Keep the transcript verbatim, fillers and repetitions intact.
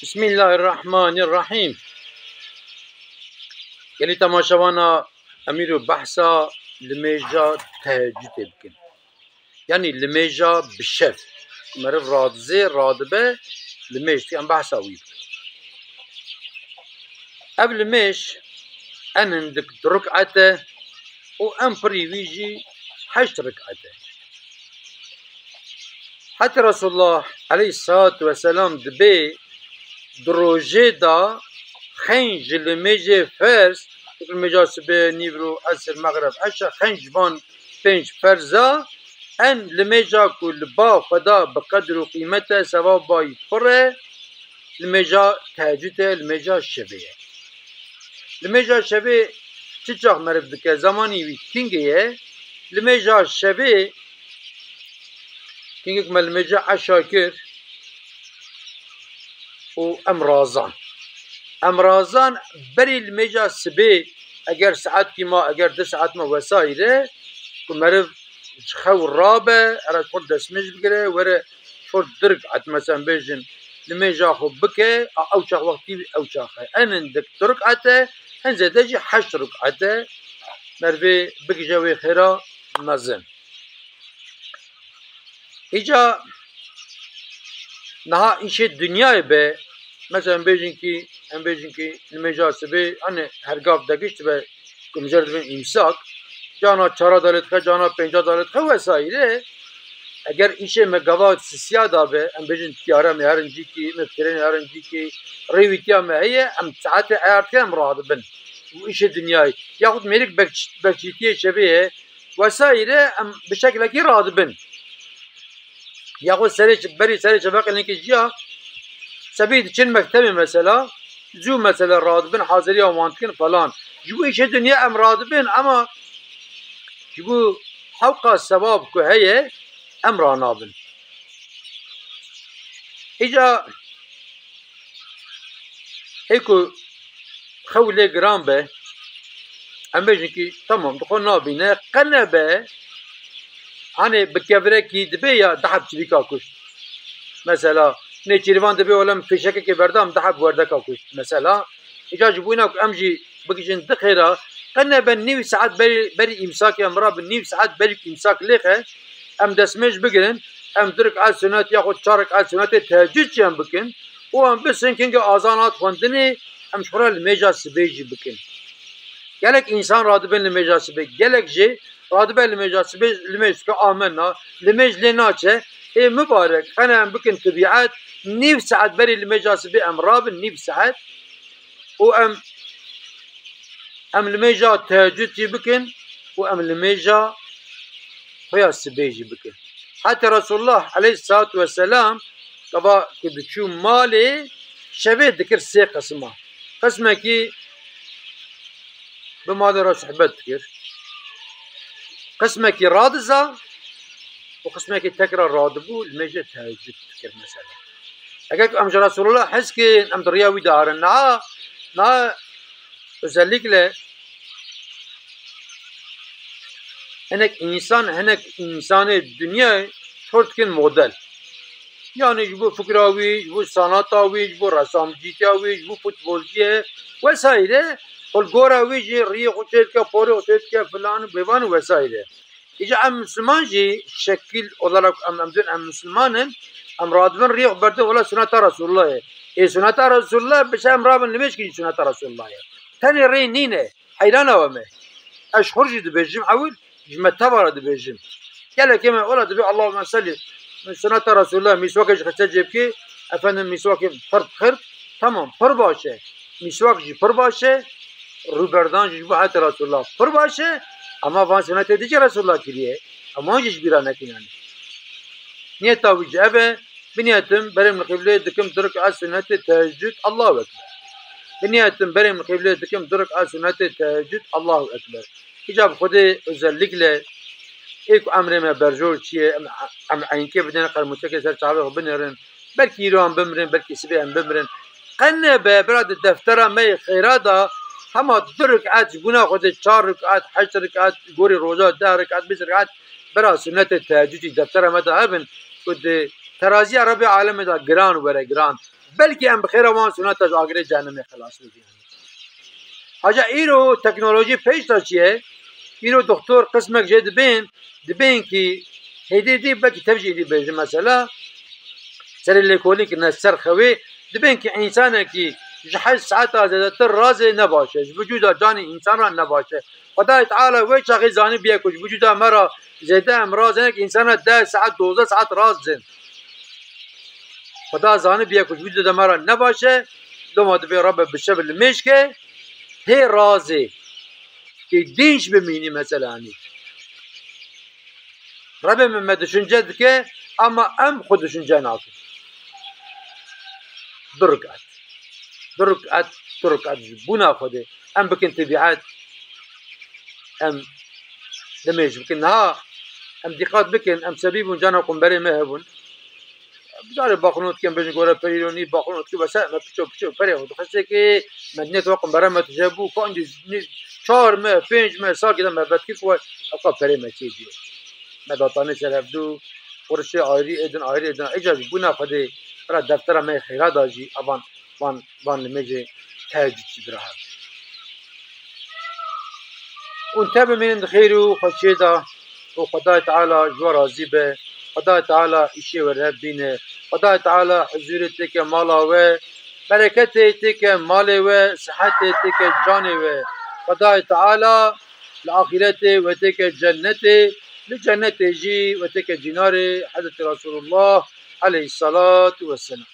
Bismillahirrahmanirrahîm. Gelî temaşevana, em îro behsa limêja tehecudê bikin. Yanî limêja bi şev. Meriv radizê, radibe, limêj dike, em behsa wî bikin. Ev limêj en hindik du rik'et e û en pirî wî jî heşt rik'et e. Heta Resulullah aleyhissalatu vesselam dibê di rojê de xeyn ji limêjê ferz, limêja sibê, nîvro, esir, mexreb, eşa, xeyn ji van pênc ferza, en limêja ku li ba Xweda bi qedr û qîmet e, sevabayî pir e, limêja tehecud e, limêja şevê ye. Limêja şevê çi çax meriv dike, zemanî wî kingê ye? Limêja şevê, kingek me limêja eşa kir û em razan. Em razan berî limêja sibê, eger saetkî ma, eger du saet ma wesaîre, ku meriv ji xew rabe, here xwe destmêj bigire, were çor du rik'et, mesela bêjin, limêja xwe bike, a ew çax wextî wî ew çax e. En hindik du rik'et e, en zêde jî heşt rik'et e. Merivê bigije wê xêra mezin. Îca niha îşê dinyayê be, mesela em bêjin kî, em bêjin kî limêja sibê, hani her gav degişt be, ku mijer dibin îmsak, cana çara dalê dixe, cana pênca dalê dixe vesaire. Eger îşê me gava sisiya da be, em bêjin tiyare me herin cîkî, me bi trênê herin cîkî, rêwîtiya me heye, em saetê eyar dike, em radibin. Û îşê dinyayê. Yaxud mêrik bekç-, bekçîtiyê şevê ye, vesaire, em bi şeklekî radibin. Yaxud serê çi-, berî serê çeveqê lêkê jiya, sebî diçin mektebê mesela, zû mesela radibin, haziriya wan dikin falan. Ji bo îşê dinya em radibin, ama ji bo hewqa sevab ku heye, em ranabin. Îca hê ku xew lê giran be, em bêjin kî, tamam, di xwe nabîne, qe nebe, hani bi kevirekî dibe ya du heb çivîka kuşt. Mesela, nêçîrvan dibe, wele min fîşekekê berda, min du heb werdeka kuşt. Mesela, îca ji bo îna ku em jî bigihîjin du xêra, qe nebe nîv saet berî, berî îmsakê em rabin, nîv saet berî ku îmsak lêxe, em destmêj bigirin, em du rik'et sunet yaxud çar rik'et sunetê tehecud jî em bikin û em bisin kingê azan hat xwendinê, em ji xwe re limêja sibê jî bikin. Gelek însan radibin limêja sibê, gelek jê radibe limêja sibê, limêj dike amenna, limêj lê naçe, ê mibarek, xene em bikin tibîet, nîv saet berî limêja sibê em rabin, nîv saet, û em, em limêja tehecud jî bikin û em limêja xwe ya sibê jî bikin. Heta Resulullah aleyhissalatu vesselam gava ku diçû malê, şevê dikir sê qisma. Qismekî bi malê re sohbet dikir. Qismekî radiza û qismekî tekrar radibû, limêjê tehecud dikir mesela. Eger ku em ji Resulullah hez kin, em di riya wî de herin. Niha, niha özellikle hinek însan, hinek însanê dinyayê çor dikin model. Yanî ji bo fikra wî, ji bo sanata wî, ji bo resamcîtiya wî, ji bo futbolciyê vesaire, xwe li gora wî jî riyê xwe çê dike, porê xwe çê dike, filan û bêvan û vesaire. Îca em Misliman jî şekil olarak em, em dibin em Misliman in, em radibin riyê xwe berdin wela suneta Resulullahê. Ê suneta Resulullah biçe em rabin limêj kî jî suneta Resulullahê. Tenê rê nîne. Heyrana we me. Ez ji xwe jî dibêjim ewil, ji me teva re dibêjim. Gelekê me wela dibê Allahümme salli, suneta Resulullah, mîswakê ji xiste cêbkê, efendim mîswakê pir xir, tamam, pir baş e. Mîswak jî pir baş e, rûberdan jî ji bo heta Resulullah pir baş e, ama van sunetê dî jî Resulullah kiriye, em wan jî ji bîra nekin yanî. Niyeta wî jî ev e, biniyetim berê min qîblê dikim du rik'et sunetê tehecud, Allahu Ekber. Biniyetim berê min qîblê dikim du rik'et sunetê tehecud, Allahu Ekber. Îca bi Xwedê özellikle ê ku emrê me berjor çiye, em, em eynke bidin, qermûçekê ser çavê xwe binêrin. Belkî îro em bimirin, belkî sibê em bimirin. Qe nebe bira di deftera me yê xêra de hema du rik'et ji bona Xwedê, çar rik'et, heşt rik'et, gorî roja deh rik'et, bîst rik'et, bira sunetê tehecudî deftera me de hebin ku di teraziya Rebê alemê de giran were giran. Belkî em bi xêra wan sûneta ji agirê cehennemê xelas bibin. Haca îro teknolojî pêş de çi ye? Îro doktor qismek jê dibên, dibên kî hêdî dî belkî tev jî êdî bêjin mesela, serê lêkolîn kirine ser xewê, dibên ki însanekî ji heşt saeta zêdetir razê ne baş e, ji vücuda canê însan re ne baş e. Xwedayê Teala wê çaxê zanibiye ku ji vücuda me re zêde em razê ne, ki însana deh saet, dozdeh saet raz zên. Xweda zanibiye ku ji vücuda me re ne baş e, loma divê Rebe bi şev limêj ke, hê razê, ki dinç bimînî mesela, hanî. Rebê min me düşünce dike, ama em xwe düşünce nakin. Du rikat. Du rikat, du rikat ji bûna Xwedê. Em bikin tebîet, em nimêj bikin. Niha em dîqat bikin, em sebî bûn, cana qumberê me hebûn. Bidarê baxilot dikin, bêjin gore perî ro nî, baxilot dikin, wese me piço piço perê xwe dixistê ki me dinê tu qumbere me tije bû, ka îndî nî çar me, pênc me, salkê de me vetkir ku ew ka perê me çê bûye. Me datanê ser hevdû, qurişê ayrî êdin, ayrî êdin. Îca ji bûna Xwedê bira deftera me xêra da jî evan, van, van nimêjê tecîd jî bira hev. Hûn te bimînin di xêr û xweşiyê de û Xwedayê Teala ji we razî be. Xwedayê Teala îşê we rev bîne. Xwedayê Teala huzûrê têke mala we, bereketê têke malê we, sihetê têke canê we. Xwedayê Teala li axîretê we têke cennetê, li cennetê jî we têke cînarê Hezretî Resulullah aleyhissalatu vesselam.